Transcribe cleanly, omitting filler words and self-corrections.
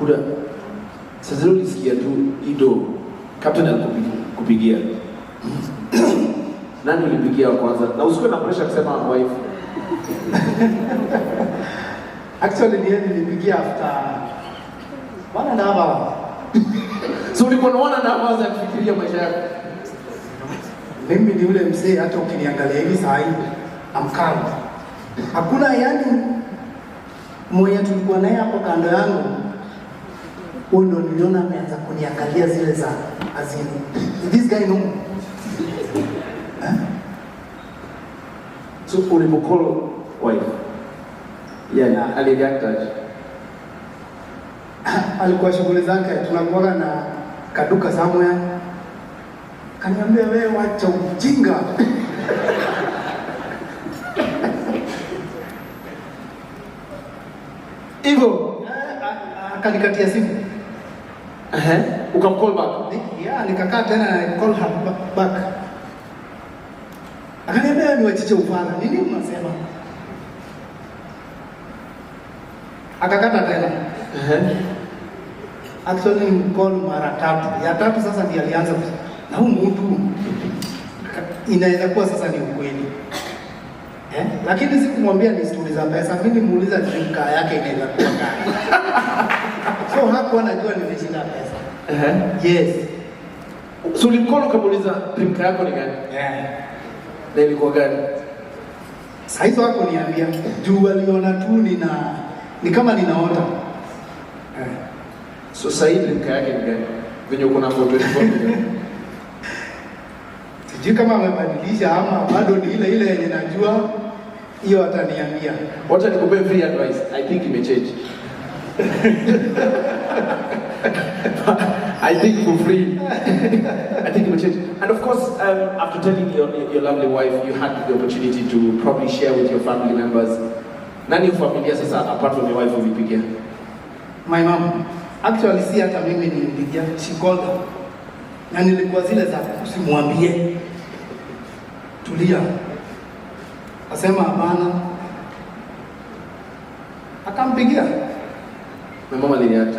Buda, sasa ulisikia tu Ido captain alikupigia. Nani ulipigia wa kwanza? Na usikuwe na pressure kusema wife. Actually ni yeye nilipigia after 1.5 hours. So ulikuwa unaona na kwanza kufikiria maisha yako. Mimi ni ule mzee, hata ukiniangalia hivi saa hii I'm calm. Hakuna yani mwenye tulikuwa naye hapo kando yangu, huyo ndo niliona ameanza kuniangalia zile za azini. This guy no. So ulipocall wife. Yeah, alireact aje? Alikuwa shughuli zake, tunakuwa na kaduka somewhere. Kaniambia, wewe wacha ujinga. Hivyo. Akanikatia simu. Eh, ukamcall back. Yeah, nikakaa tena na call her back. Akaniambia niwachiche ufala. Nini mnasema? Akakata tena. Actually call mara tatu. Ya tatu sasa ndiye alianza na huyu mtu inaweza kuwa sasa ni ukweli. Eh? Lakini sikumwambia ni stori za pesa. Mimi nimuuliza dream car yake inaweza kuwa gani. So hakuwa anajua nimeshinda pesa. Yes. So ulimcall ukamuuliza dream car yako ni gani? Yeah. Na ilikuwa gani? Saa hizo hakuniambia juu aliona tu ni kama ninaota. So sasa hii dream car yake ni gani? Venye uko na 424 million. Sijui kama amebadilisha ama bado ni ile ile yenye najua, hiyo ataniambia. Wacha nikupe free advice. I think imechange. I think for free. I think imechange. And of course, after telling your lovely wife, you had the opportunity to probably share with your family members. Nani familia sasa apart from your wife ulipigia? My mom. Actually si hata mimi nilimpigia, she called her. Na nilikuwa zile za usimwambie. Tulia. Akasema hapana. Akampigia. My mama alireact.